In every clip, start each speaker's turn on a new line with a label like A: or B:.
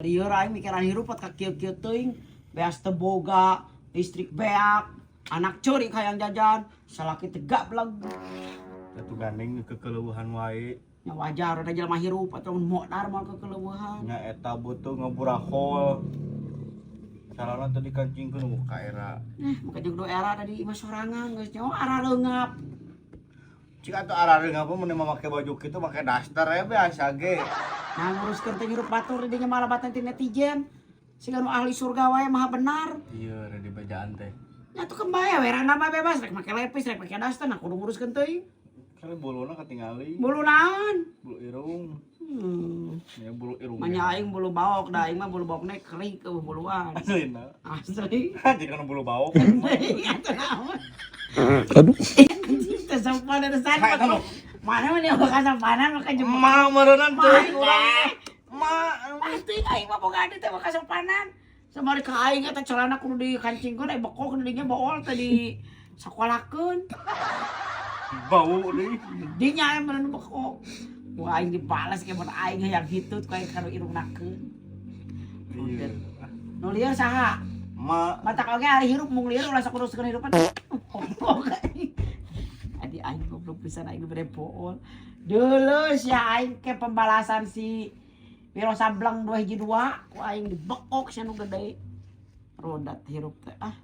A: Lieur aing mikiran hirup ka kieu-kieu teuing, beas teu boga, listrik beak, anak ceurik hayang jajan, salaki teu gablek.
B: Satu gandeng kekeleuhan wae.
A: Nya wajar da jelema hirup atuh mun modar moal kekeleuhan.
B: Nya eta butuh ngaburahol. Calana tadi kancingkeun ka era.
A: Eh, muka jeung era tadi imah sorangan geus nyawa araleungap.
B: Cik atuh araleungap mun make baju kitu, make daster ya biasa ge.
A: Nah, nguruskeun teh hirup batur di dinya malah batan ti netizen. Siga nu ahli surga wae maha benar.
B: Iya, ada di bejaan teh.
A: Nya tuh kembaya we randa mah bebas rek make lepis, rek make daster, nah kudu nguruskeun teuing.
B: Kali buluna ketinggali.
A: Bulu naon?
B: Bulu irung. Ya bulu irung.
A: Manya aing bulu baok da aing mah bulu baokna kering ke buluan.
B: Aslina.
A: Asli.
B: Jika nu bulu baok.
A: Atuh naon?
C: Aduh.
A: Anjing teh sopan ada sana.
B: Hai, kamu.
A: Mana mah dia kasopanan maka jemput.
B: Ma meureunnan teuing urang.
A: Ma,
B: Ma
A: teuing aing mah boga teh mah kasopanan. Samari ka aing eta celana kudu dikancingkeun, ai bekok di dinya bool teh di sakolakeun.
B: Bau deui.
A: Dinya aya meureun bekok. Wah, aing dibalas ke mun aing hayang hitut ku aing kanu irungnakeun.
B: Iya.
A: Nu lieur saha?
B: Ma.
A: Matak oge ari hirup mung lieur ulah sok nguruskeun hirupan. Goblok aing. Adi aing goblok pisan, aing bere bool. Deuleu sia aing ke pembalasan si Wiro Sableng 2 hiji 2 ku aing dibekok sia nu gede. Rodat hirup teh ah.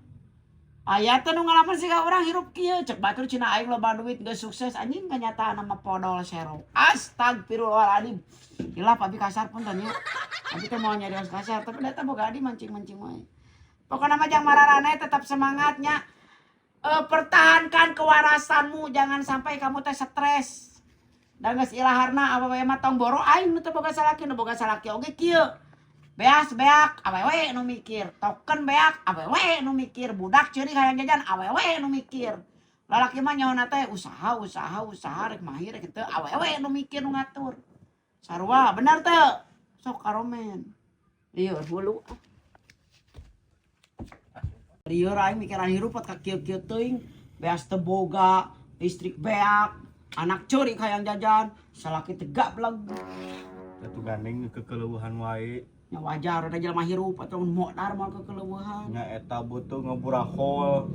A: Aya teh nu ngalaman siga urang hirup kieu, cek batur cina aing loba duit geus sukses, anjing kenyataan mah podol sero. Astagfirullahaladzim. Hilap abi kasar pun nya. Abi teh mau nyarios kasar tapi da boga adi mancing-mancing wae. Pokoknya mah jang mararane tetap semangatnya. Pertahankan kewarasanmu, jangan sampai kamu teh stres. Dan geus ilaharna awewe mah tong boro aing nu teu boga salaki, nu boga salaki oge kieu. Beas beak awewe nu mikir, token beak awewe nu mikir, budak ceurik hayang jajan awewe nu mikir. Lalaki mah nyaona teh usaha usaha usaha, rek mahir rek teu awewe nu mikir, nu ngatur. Sarua bener teu? Sok karomen. Lieur hulu. Lieur aing mikiran hirup ka kieu-kieu teuing, beas teu boga, listrik beak, anak ceurik hayang jajan, salaki teu gablek.
B: Satu gandeng kekeleuhan wae.
A: Nya wajar da jelema hirup atuh mun modar moal kekeleuhan.
B: Nya eta butuh ngaburahol.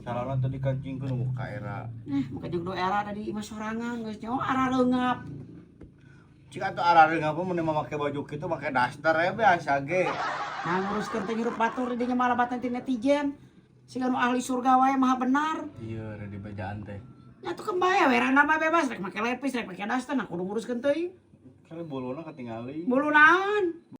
B: Calana tadi kancingkeun ka era.
A: Eh, muka jeung era tadi imah sorangan geus nyawa araleungap.
B: Cik atuh araleungap mun make baju kitu, make daster ya biasa ge.
A: Nah, nguruskeun teh hirup batur di dinya malah batan ti netizen. Siga nu ahli surga wae maha benar.
B: Iya, ada di bejaan teh.
A: Nya tuh kembaya we randa mah bebas rek make lepis, rek make daster, nah kudu nguruskeun teuing.
B: Kali buluna ketinggali.
A: Bulu naon?